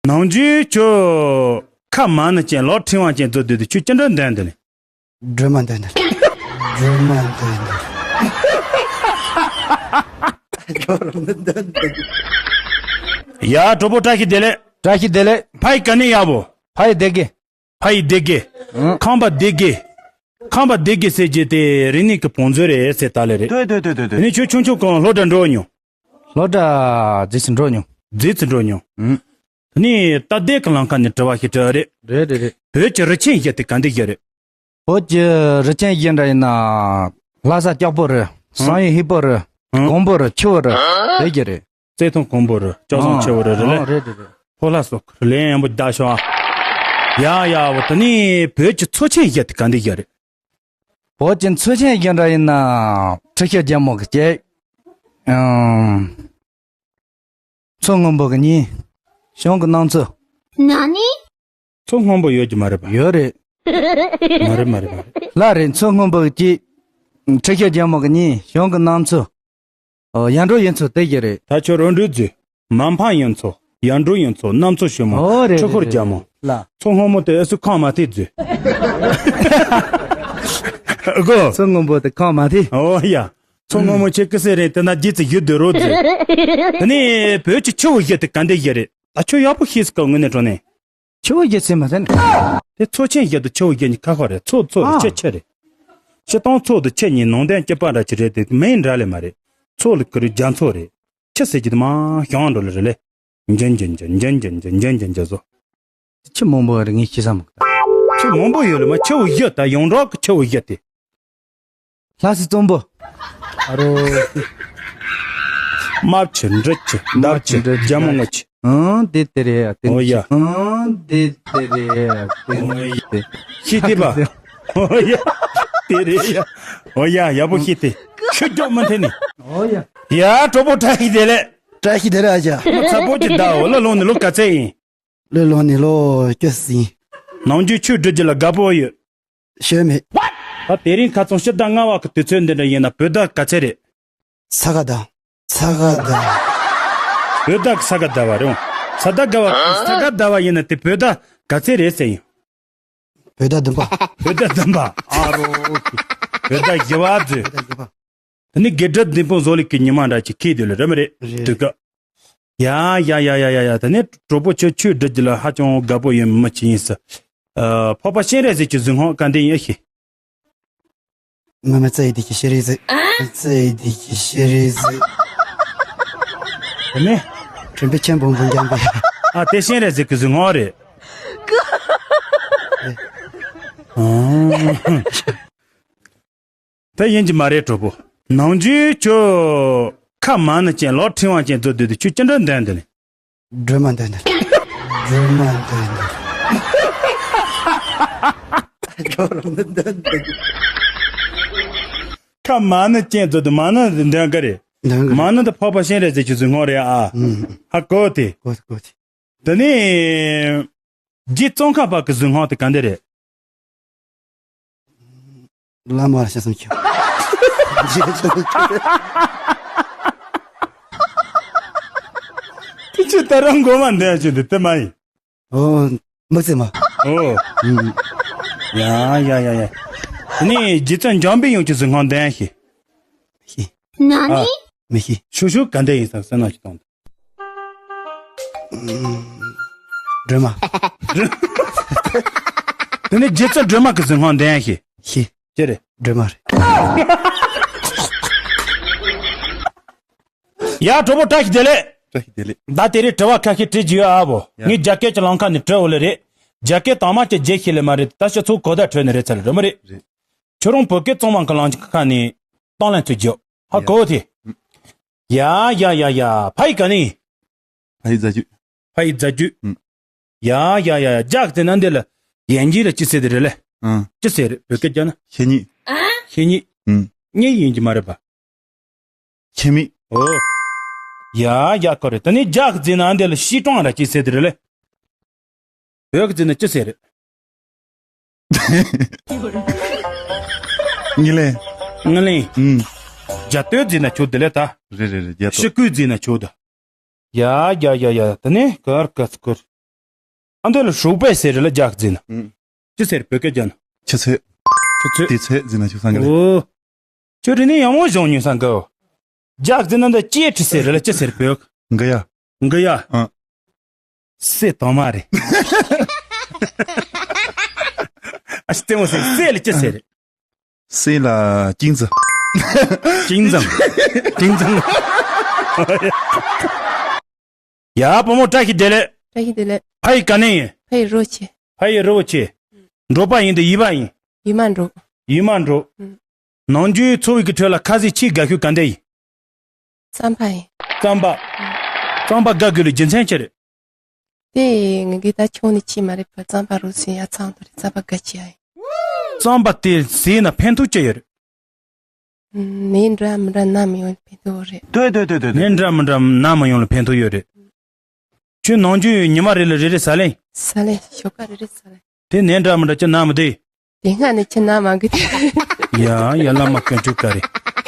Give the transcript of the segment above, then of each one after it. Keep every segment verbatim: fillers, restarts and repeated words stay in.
ནང་ཆོས་ཁྱོད་ཁ་མ་ཎི་ཅན་ལག་ཕྲེང་བ་ཅན་བཟོ་བསྡད་དུས་ཁྱོད་ཅི་འདྲ་འདོན་འདི་ལས། སྒྲོལ་མ་འདོན་འདི་ལས། སྒྲོལ་མ་འདོན་འདི་ལས། སྒྲོལ་མ་འདོན་འདི་ལས། ཡ་གྲོགས་པོ་བཀྲ་ཤིས་བདེ་ལེགས། བཀྲ་ཤིས་བདེ་ལེགས། ཕ་ཡི་ག་ནས་ཡག་པོ། ཕ་ཡི་བདེ་གི། ཕ་ཡི་བདེ་གི། ཨང་། ཁམས་པ་བདེ་གི། ཁམས་པ་བདེ་གི་ཟེར་རྒྱུ་དེ་རིག་གནས་ཀྱི་བང་མཛོད་རེད་ཟེར་ད་ལེ་རེད། ལྡོད་ལྡོད་ལྡོད་ལྡོད་ལྡོད། དེ་ནས་ཁྱོད་ཆུང་ཆུང་གང་སློབ་གྲྭ་འགྲོ་མྱོང་། སློབ་གྲྭ་རྗེས་སུ་འགྲོ་མྱོང་། རྗེས་སུ་འགྲོ་མྱོང་། ཨང་། དེ་ནས་ད་ལྟའི་གི་ལམ་ཁ་ནས་དྲི་བ་ཞིག་དྲི་བ་རེད། རེད་རེད་རེད། བོད་ཀྱི་རི་ཆེན་བཞི་དེ་ག་འདི་བཞི་རེད། བོད་ཀྱི་རི་ཆེན་བཞི་འདྲ་ཡིན་ན། ལྷ་ས་སྐྱོག་པོ་རི། ཨང་། བསམ་ཡས་ཧིག་པོ་རི། ཨང་། གོང་པོ་རི། ཆུ་བོ་རི། དེ་བཞི་རེད། རྩེ་ཐང་གོང་པོ་རི། ལྕགས་ཟམ་ཆུ་བོ་རི་རེད་ལེ། ཨང་། རེད་རེད་རེད། ཕོ་ལྷ་སོགས་ལན་ཡང་པོ་བརྡ་ཤོག་ཡ་ཡ་བོ་དེ་ནས་བོད་ཀྱི་མཚོ་ཆེན་བཞི་དེ་ག་འདི་བཞི་རེད། བོད་ཀྱི་མཚོ་ཆེན་བཞི་འདྲ་ཡིན་ན། ཁྲི་ཤོད་རྒྱལ་མོ་གི་སྐྱེས། ཨང་། མཚོ་སྔོན་པོ་གི་གཉིས། གཞུང་གི་གནམ་མཚོ། ན་ནི། མཚོ་སྔོན་པོ་ཡོད་ཀྱི་མ་རེད་པ། ཡོད་རེད། མ་རེད་མ་རེད་མ་རེད། ལ་རེད། མཚོ་སྔོན་པོ་གི་གཅིག་ཁྲི་ཤོད་རྒྱལ་མོ་གི་གཉིས། གཞུང་གི་གནམ་མཚོ། ཨོ་ཡར་འབྲོག་གཡུ་མཚོ་དེ་གི་རེད། ད་ཁྱོད་རང་འགྲོས་རྫུས། མ་ཕམ་གཡུ་མཚོ། ཡར་འབྲོག་གཡུ་མཚོ། གནམ་མཚོ་ཞོལ་མོ། ཨོ་རེད་ཁྲི་ཤོད་རེད་རྒྱལ་མོ། རེད་ལ། མཚོ་སྔོན་མོ་དེ་ཨེ་སུ་ཁང་མ་ཐེ་རྫུས། ཨ་གོ། མཚོ་སྔོན་པོ་དེ་ཁང་མ་ཐེ། ཨོ་ཡ། མཚོ་སྔོན་མོ་ཁྱེད་ཀི་སེ་རེད་དེ་ན་རྗེས་ཚེ་ཡུལ་དུ་རོ་རྫུས། དེ་ནས་བོད་ཀྱི་ཆུ་བོ་བཞི་དེ་ག་འདི་བཞི་རེད། ད་ཁྱོད་ཡག་པོ་ཤེས་སི་ཀ་དངོས་གནས་དྲང་གནས། ཆུ་བོ་བཞི་ཟེར་མ་ཟེར་ན། དེ་མཚོ་ཆེན་བཞི་དང་ཆུ་བོ་བཞི་གཉིས་ཁ་ཁ་རེད། མཚོ་མཚོ་རེད། ཨ། ཆུ་ཆུ་རེད། སྤྱིར་བཏང་མཚོ་དང་ཆུ་གཉིས་ནང་དོན་གཅིག་པ་འདྲ་ཅིག་རེད་དེ་མིང་འདྲ་ལེ་མ་རེད། མཚོ་ལ་ཀི་རུ་རྒྱ་མཚོ་རེད། ཆུ་ཟེར་གྱི་དེ་མ་ཞང་འགྲོ་ལེ་རེད་ལེ། འཇིན་འཇིན་འཇིན་འཇིན་འཇིན་འཇིན་འཇིན་འཇིན་འཇིན་བཟོ། ཆུ་མང་པོ་རེད་ངས་ཤེས་ས་མ། ཆུ་མང་པོ་ཡོད་ལེ་མ་ཆུ་བོ་བཞི་ད་ཡོངས་གྲགས་ཀྱི་ཆུ་བོ་བཞི་དེ། ལྷ་སའི་གཙང་པོ། ཨ་རོ། རྨ་ཆུ། འབྲི་ཆུ། འདབ་ཆུ། རྨ་ཆུ། འབྲི་ཆུ། རྒྱལ་མོ་རྔུལ་ཆུ། ཨང་། དེ་དེ་རེད་ཡ། དེ། ཨོ་ཡ། ཨང་། དེ་དེ་རེད་ཡ། དེ་དེ། ཤེས་དེ་པ། ཨོ་ཡ། དེ་རེད་ཡ། ཨོ་ཡ། ཡག་པོ་ཤེས་དེ། ཁྱོད་མགྱོགས་མི་འཐེན་ནི། ཨོ་ཡ། ཡ་གྲོགས་པོ་བཀྲ་ཤིས་བདེ་ལེགས། བཀྲ་ཤིས་བདེ་ལེགས་ཨ་ཅག་མ་ཚ་པོ་ཅིག་བདའ་འོ། ལོ་ལོན་ནི་ལོ་ག་ཚད་ཡིན། ལོ་ལོན་ནི་ལོ་བཅུ་ཟིན། ནང་ཆོས་ཆོས་སྒྲུབ་རྒྱུ་ལ་དགའ་པོ་ཡོད། ཤོད་མེད། ད་དེ་རིང་ཁ་སང་ཕྱི་ཟླ་ལྔ་བ་གི་དུས་ཚོད་འདི་འདྲ་ཡིན་ན་བོད་ཟླ་ག་ཚད་རེད། ས་ག་ཟླ། ས་ག་ཟླ། བོད་ཟླ་གི་ས་ག་ཟླ་བ་རེད། ས་ཟླ་ག་བ། ས་ག་ཟླ་བ་ཡིན་ན་དེ་བོད་ཟླ་ག་ཚད་རེད་ཟེར་ཡིན། བོད་ཟླ་བདུན་པ། བོད་ཟླ་བདུན་པ། ཨ་རོ། བོད་ཟླ་བཞི་བ་ཟེར། བོད་ཟླ་བཞི་པ། དེ་ནི་དགེ་སྒྲུབ་སྡིག་སྤོང་བཟོ་ལེགས་ཀྱི་ཉི་མ་འདྲ་ཅིག་ཁེལ་དུས་ལ་རེད་མ་རེད། རེད། དུས་སྐབས། ཡ་ཡ་ཡ། དེ་ནས་གྲོགས་པོ་ཁྱོད་ཆོས་སྒྲུབ་རྒྱུ་ལ་ཧ་ཅང་དགའ་པོ་ཡིན་མི་ཅིག་ཡིན་ས། ཨ། འཕགས་པ་སྤྱན་རས་གཟིགས་ཀྱི་གཟིགས་སྔགས་ག་འདི་ཡིན་ཤེས། ངོ་མ་རྩ་ཡི་བདེ་གི་ཤེས་རེད་ཟེར། རྩ་ཡི་བདེ་གི་ཤེས་རེད་ཟེར། དེ་ནས། དྲན་པའི་ཆེན་པོ་འབུམ་རྒྱང་པའི། ཨ། དེ་སྤྱན་རས་གཟིགས་ཀྱི་གཟིགས་སྔགས་རེད། ཨང་། དེ་ཡིན་གྱི་མ་རེད་གྲོགས་པོ། ནང་ཆོས་ཁྱོད་ཁ་མ་ཎི་ཅན་ལག་ཕྲེང་བ་ཅན་བཟོ་བསྡད་དུས་ཁྱོད་ཅི་འདྲ་འདོན་འདི་ལས། སྒྲོལ་མ་འདོན་འདི། སྒྲོལ་མ་འདོན་འདི། སྒྲོལ་མ་འདོན་འདི། ཁ་མ་ཎི་ཅན་བཟོ་དུས་མ་ཎི་འདོན་གི་རེད། འདོན་གི་རེད། མ་ཎི་འདི་འཕགས་པ་སྤྱན་རས་གཟིགས་ཀྱི་གཟིགས་སྔགས་རེད་ཨ། ཨུམ། ཧ་གོ་དེ། གོ་གོ་དེ། དེ་ནས། རྗེ་ཙོང་ཁ་པ་གི་གཟིགས་སྔགས་དེ་ག་འདི་རེད། བླ་མ་ལ་ཞེ་སུམ་ཅུ། དེ་ཆུ་ད་རང་མགོ་མ་འདོན་ཞིག་འདི་དེ་མ་ཡིན། ཨོ། མི་ཚེ་མ། ཨོ། ཡ་ཡ་ཡ་ཡ། དེ་ནས་རྗེ་བཙུན་འཇམ་པའི་དབྱངས་ཀྱི་གཟིགས་སྔགས་འདོན་ཞིག་ན་ནི། མི་ཤེས། ཤུ་ཤུ་ག་འདྲ་ཡིན་ས་སེམས་ནང་ཞིག་གཏོང་དང་། སྒྲོལ་མ། དེ་ནས་རྗེ་བཙུན་སྒྲོལ་མ་གི་གཟིགས་སྔགས་འདོན་ཡ་ཤེས། ཤེས། ཅི་རེད། སྒྲོལ་མ་རེད། ཡ་གྲོགས་པོ་བཀྲ་ཤིས་བདེ་ལེགས། བཀྲ་ཤིས་བདེ་ལེགས། ད་དེ་རིང་དྲི་བ་ཁ་ཤས་དྲི་རྒྱུ་ཡོད་ཨ་བོ། ཡ། ངས་རྒྱ་སྐད་ཀྱི་ལམ་ཁ་ནས་དྲི་འོ་ལེ་རེད། རྒྱ་སྐད་དང་མ་ཅི་བརྗེད་ཤེས་ལེ་མ་རེད། ད་ཕྱི་ཚུགས་གོ་བརྡ་འཕྲོད་ནི་རེད་ཚར་རེད་མ་རེད། རེད། ཁྱོད་རང་བོད་སྐད་གཙང་མ་གི་ལམ་ཁ་ནས་གཏོང་ལེན་ཚུལ་རྒྱོབ། ཧ་གོ་ཐི། ཡ་ཡ་ཡ་ཡ། ཕ་ཡི་ག་ནས། ཕ་ཡི་རྫ་རྒྱུད། ཕ་ཡི་རྫ་རྒྱུད། ཨུ། ཡ་ཡ་ཡ་ཡ། རྒྱ་གི་ཟེར་ན་འདི་ལ་ཡན་ཇི་ལ་ཅི་ཟེར་དེ་རེད་ལེ། ཨང་། ཅི་ཟེར་རེད་བོད་སྐད་རྒྱག་ན། ཤེས་ཉིད། ཤེས་ཉིད། ཨུ། ཉིད་ཡིན་གྱི་མ་རེད་པ། ཁྱད་མེད། ཨོ། ཡ་ཡ་ཁོ་རེད། ད་ནི་རྒྱ་གི་ཟེར་ན་འདི་ལ་ཤི་གྲོང་ར་ཅི་ཟེར་དེ་རེད་ལེ། བོད་ཀྱི་ཟེར་ན་ཅི་ཟེར་རེད། ངི་ལེ། ངི་ལེ། ཨུམ། རྒྱ་སྟོད་ཟེར་ན་ཆོག་དེ་ལེ་ད། རེད་རེད་རེད། རྒྱ་སྟོད། ཤི་ཀུའི་ཟེར་ན་ཆོག་ད། ཡ་ཡ་ཡ་ཡ། ད་ནི་ཀར་ཀ་སྐུར། ཨ་འདོད་ལ་ཧྲུག་པའི་ཟེར་ལ་རྒྱག་ཟིན། ཨུམ། ཅི་ཟེར་བོད་སྐད་རྒྱག་ན། ཆུ་ཚོད། ཆུ་ཚོད། དེ་ཚོད་ཟིན་ན་ཆུ་སང་གི་རེད། ཨོ། ཁྱོད་རི་ནས་ཡང་མོ་བྱུང་ཉུང་སང་གི། རྒྱག་ཟིན་ན་འདི་ཅི་ཁྲི་ཟེར་ལ་ཅི་ཟེར་བོད། འགི་ཡ། འགི་ཡ། ཨ། སེ་དང་མ་རེད། ཨ་ཅི་ལྟད་མོ་ཟེར་སེ་ལ་ཅི་ཟེར། སེ་ལ་ཅིང་ཙི། ཅིང་ཙང་། ཅིང་ཙང་། ཡ་བུ་མོ་བཀྲ་ཤིས་བདེ་ལེགས། བཀྲ་ཤིས་བདེ་ལེགས། ཕ་ཡི་ག་ནས་ཡིན། ཕ་ཡི་རོ་ཆེ། ཕ་ཡི་རོ་ཆེ། འབྲོག་པ་ཡིན་དུ་ཡིད་པ་ཡིན། ཡིད་མ་འགྲོ། ཡིད་མ་འགྲོ། ཨུ། ནང་རྒྱུའི་འཚོ་བའི་གི་ཁྲོད་ལ་ཁ་ཟས་ཆེས་དགའ་ཤོས་ག་འདྲ་ཡིན། རྩམ་པ་ཡིན། རྩམ་པ། རྩམ་པ་དགའ་དགོས་ལ་རྒྱུ་མཚན་ཅི་རེད། དེ་ངེད་ཀྱི་ད་ཆུང་ནས་ཆེ་མ་རེད་པ། རྩམ་པ་རོ་ཟིན་ཡ་ཚང་དུ་རེད། རྩམ་པ་དགའ་ཆེ་ཡ་ཡིན། རྩམ་པ་དེ་ཟས་ན་ཕན་ཐོགས་ཅི་ཡོད་རེད། ནད་འདྲ་མི་འདྲ་ན་མི་ཡོང་ཕན་ཐོགས་རེད། ནད་འདྲ་མི་འདྲ་ན་མི་ཡོང་ལ་ཕན་ཐོགས་ཡོད་རེད། ཁྱོད་ནང་རྒྱུ་ཉི་མ་རེ་ལ་རེ་རེ་ཟ་ལེ། ཟ་ལེ་ཞོགས་ཀ་རེ་རེ་ཟ་ལེ། དེ་ནད་འདྲ་མི་འདྲ་ཅི་ན་མི་དེ། དེ་སྔ་ནས་ཁྱི་ན་མ་གི་དེ། ཡ་ཡ་བླ་མ་དཀོན་མཆོག་ག་རེ།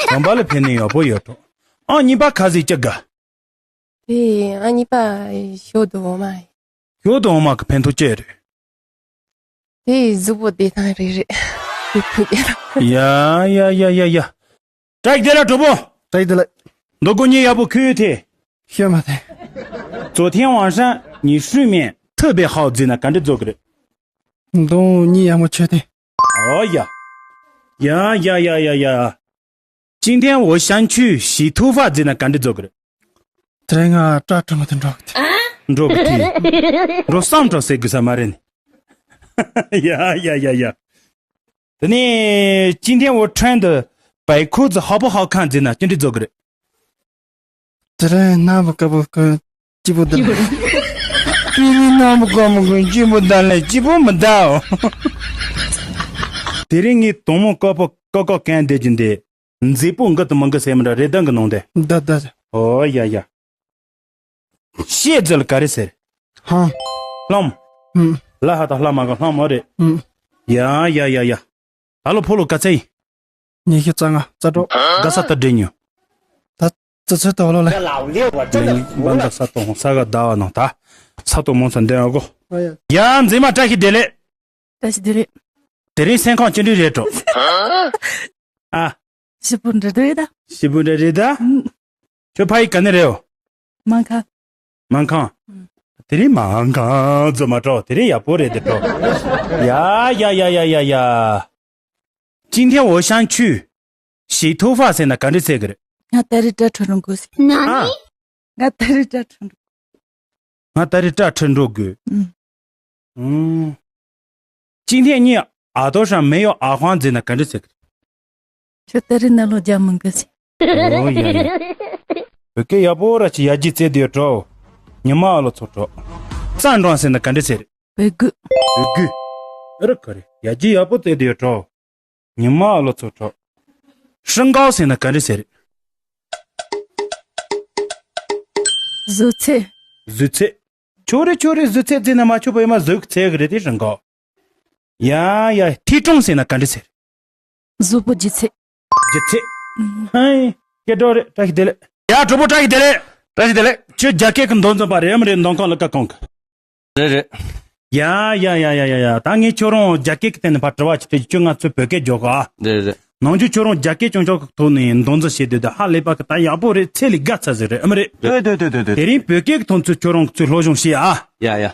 དམ་པ་ལ་ཕན་ནི་ཡག་པོ་ཡོད་འགྲོ། ཨ་གཉིས་པ་ཁ་ཟས་ཅི་དགའ། དེ་ཨ་གཉིས་པ་ཞོ་དུ་འོ་མ། ཞོ་དུ་འོ་མ་གི་ཕན་ཐོགས་ཅི་རེད། དེ་གཟུགས་པོ་བདེ་ཐང་རེ་རེད། དེ་ཐུག་རྒྱལ། ཡ་ཡ་ཡ་ཡ་ཡ། བཀྲ་ཤིས་བདེ་ལེགས་གྲོགས་པོ། བཀྲ་ཤིས་བདེ་ལེགས། འདུག་གོ་གཉིད་ཡག་པོ་ཁུག་ཡོད་དེ། ཤོད་མ་དེ། 昨天晚上你睡眠特别好ཟེར་ན་ག་འདྲ་རྫོགས་ཀྱི་རེད། འདུག་གཉིད་ཡག་མོ་ཆོད་དེ། ཨོ་ཡ། ཡ་ཡ་ཡ་ཡ་ཡ། 今天我想去洗头发ཟེར་ན་ག་འདྲ་རྫོགས་ཀྱི་རེད། དེ་རིང་ང་སྐྲ་དྲི་མ་དེ་འགྲོ་གི་དེ། འགྲོ་གི་དེ། འགྲོ་བསམ་འགྲོ་ཟེར་དགོས་ས་མ་རེད་ནི། ཡ་ཡ་ཡ་ཡ། དེ་ནས་今天我穿的白裤子好不好看ཟེར་ན་ཅི་འདྲ་རྫོགས་ཀྱི་རེད། དེ་རིང་ནམ་བུ་ཀ་བུ་ཀ་སྐྱིད་པོ་འདུག་དེ་རིང་ནམ་བུ་ཀ་བུ་ཀ་སྐྱིད་པོ་འདུག་ལེ་སྐྱིད་པོ་མི་འདུག་དེ་རིང་ངའི་དོང་མོ་ཀ་པོ་ཀ་ཀ་གན་བསྡད་ཀྱིན་དེ། མཛེས་པོ་འགི་དང་མི་འགི་ཟེར་མི་འདྲ་རེད་ད་འགི་ནང་དེ། ད་ད། ཨོ་ཡ་ཡ། ཤེས་ཟེར་ལ་ག་རེ་ཟེར། ཧང་། ལྷམ། ཧུམ། ལ་ཧ་དང་ལྷ་མ་ག་ལྷམ་མ་རེད། ཧུམ། ཡ་ཡ་ཡ་ཡ། ད་ལོ་ཕོ་ལོ་ག་ཚད་ཡིན། ཉི་ཤུ་རྩ་ལྔ་རྩ་དྲུག་ག་ས་ད་འདྲེ་ཉོ། ད་ཙི་ཙི་ཏོ་ལོ་ལེ། ལེ་ལེ་བ་ད་ས་ཏོ་ཧོང་ས་ག་ཟླ་བ་ནང་ད། ས་ཏོ་མོ་ས་འདྲེ་ཨ་གོ། ཡ་མཛེས་མ་བཀྲ་ཤིས་བདེ་ལེགས། བཀྲ་ཤིས་བདེ་ལེགས། དེ་རིང་སེམས་ཁམས་ཅི་འདྲ་རེད་འགྲོ། ཨ། ཞིབ་པོ་འདྲ་འདྲ་རེད་ད། ཞིབ་པོ་འདྲ་རེད་ད། ཨུམ། ཁྱོད་ཕ་ཡི་ག་ནས་རེད་འོ། སྨར་ཁམས། སྨར་ཁམས། ཨུམ། དེ་རིང་སྨར་ཁམས་ཚོ་མ་འགྲོ་དེ་རིང་ཡག་པོ་རེད་དེ་འགྲོ། ཡ་ཡ་ཡ་ཡ་ཡ་ཡ། 今天我想去洗头发ཟེར་ན་ག་འདྲ་ཟེར་གི་རེད། ང་ད་རེས་སྐྲ་བྲོ་རུང་དགོས་ཟེར། ཨ། ང་ད་རེས་སྐྲ་བྲོ་རུང་། ང་ད་རེས་སྐྲ་བྲོ་འགྲོ་དགོས། ཨུམ། ཨུམ། 今天你耳朵上没有耳环ཟེར་ན་ག་འདྲ་ཟེར་གི་རེད། ཁྱོད་ད་རེས་ནང་ལོགས་རྒྱག་མི་དགོས་ཟེར། ཨོ་ཡ་ཡ། བོད་སྐད་ཡག་པོ་ར་ཅིག་ཡར་རྒྱས་བཙལ་དུ་ཡོད་འགྲོ། ཉི་མ་ཨ་ལོ་ཚོ་འགྲོ། རྩ་འགྲངས་ཟེར་ན་ག་འདྲ་ཟེར། བོད་གོས། བོད་གོས། ཨ་ར་ག་རེ་ཡར་རྒྱས་ཡག་པོ་བཙལ་དུ་ཡོད་འགྲོ། ཉི་མ་ཨ་ལོ་ཚོ་འགྲོ། 身高ཟེར་ན་ག་འདྲ་ཟེར། གཟུགས་ཚད། གཟུགས་ཚད། ཆོ་རེ་ཆོ་རེ་གཟུགས་ཚད་བརྩིས་ན་མ་ཆོག་པ་ཡིན་མ་གཟུགས་ཚད་གི་རེད་དེ་身高། ཡ་ཡ་体重ཟེར་ན་ག་འདྲ་ཟེར། གཟུགས་པོ་ལྗིད་ཚད། ལྗིད་ཚད། ཧའི། སྐད་གྲགས་རེད་བཀྲ་ཤིས་བདེ་ལེགས། ཡ་གྲོགས་པོ་བཀྲ་ཤིས་བདེ་ལེགས། བཀྲ་ཤིས་བདེ་ལེགས། ཁྱོད་རྒྱ་སྐད་གི་མདོ་འཛིན་པ་རེད་ཨེ་མ་རེད་མདོ་ཁང་ལ་ཀ་གང་གི། རེད་རེད། ཡ་ཡ་ཡ་ཡ་ཡ་ཡ་ད་ངས་ཁྱོད་རང་རྒྱ་སྐད་གི་སྟེང་ནས་ཕར་དྲི་བ་ཅིག་དྲིས་ཀྱི་ཁྱོད་ང་ཚོའི་བོད་སྐད་རྒྱོག་ག་ཨ། རེད་རེད། ནང་ཆོས་ཁྱོད་རང་རྒྱ་སྐད་ཅུང་ཅུང་གི་ཐོག་ནས་མདོ་འཛིན་བྱེད་དུས་ད་ཧ་ལས་པ་གི་ད་ཡག་པོ་རེད་ཚད་ལས་བརྒལ་ཚར་ཟིག་རེད་ཨེ་མ་རེད། རེད་རེད་རེད་རེད། དེ་རིང་བོད་སྐད་གི་ཐོག་ཚུར་ཁྱོད་རང་ཚུར་སློབ་སྦྱོང་བྱེད་ཨ། ཡ་ཡ།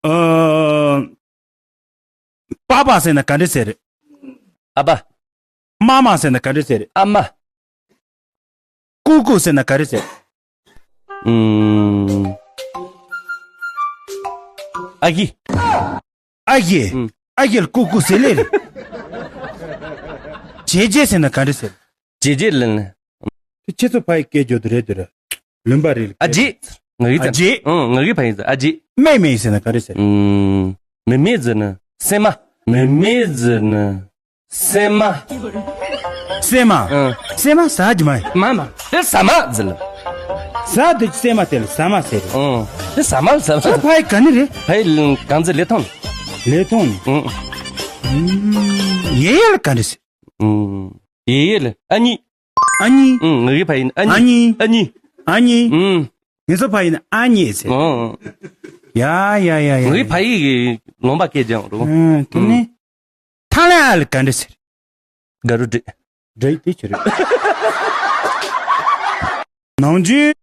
ཨ། པ་པ་ཟེར་ན་ག་འདྲ་ཟེར། ཨ་ཕ། མ་མ་ཟེར་ན་ག་འདྲ་ཟེར། ཨ་མ། ཀུ་ཀུ་ཟེར་ན་ག་འདྲ་ཟེར། ཨུམ། ཨ་ཡེ། ཨ་ཡེ། ཨུམ། ཨ་ཡེ་ལ་ཀུ་ཀུ་ཟེར་ལེ་རེད། ཇེ་ཇེ་ཟེར་ན་ག་འདྲ་ཟེར། ཇེ་ཇེ་ལན། ཁྱེད་ཚོ་ཕ་ཡི་སྐད་རྒྱོ་དུ་རེད་དུ་ར། ལུན་པ་རེད། ཨ་ཇེ། ང་གི་ཨ་ཇེ། ཨང་ང་གི་ཕ་ཡིན་ཨ་ཇེ། མེ་མེ་ཟེར་ན་ག་རེ་ཟེར། ཨུམ། མེ་མེ་ཟེར་ན་སེ་མ། མེ་མེ་ཟེར་ན་སེ་མ། སེ་མ། ཨང་། སེ་མ་ཟ་རྒྱུ་མ་ཡིན། མ་མ། དེ་ཟ་མ་ཟེར་ལ། ཟ་དེ་སེ་མ་དེ་ལ་ཟ་མ་ཟེར་རེད། ཨང་། དེ་ཟ་མ་ཟ་མ། ཁྱོད་ཕ་ཡི་ག་ནི་རེད། ཕ་ཡི་གང་ཟེར་ལེ་ཐོང་། ལེ་ཐོང་ནི། ཨང་། ཡེ་ཡེ་ལ་ག་རེ་ཟེར། ཨང་། ཡེ་ཡེ་ལ་ཨ་ནི། ཨ་ནི། ཨང་། ང་གི་ཕ་ཡིན་ཨ་ནི། ཨ་ནི། ཨ་ནི། ཨ་ནི། ཨང་། ངེད་ཚོ་ཕ་ཡིན་ཨ་ནི་ཟེར། ཨང་། ཡ་ཡ་ཡ་ཡ། ངའི་ཕ་ཡིག་གི་ལུང་པ་སྐད་ཀྱང་རུང་། ཨ་དེ་ནི། ཐང་ལ་ཨ་ལ་ག་འདྲ་ཟེར། དགའ་རུ་འདྲེ། འདྲེ་དེ་ཆི་རེད། ནང་ཆོས།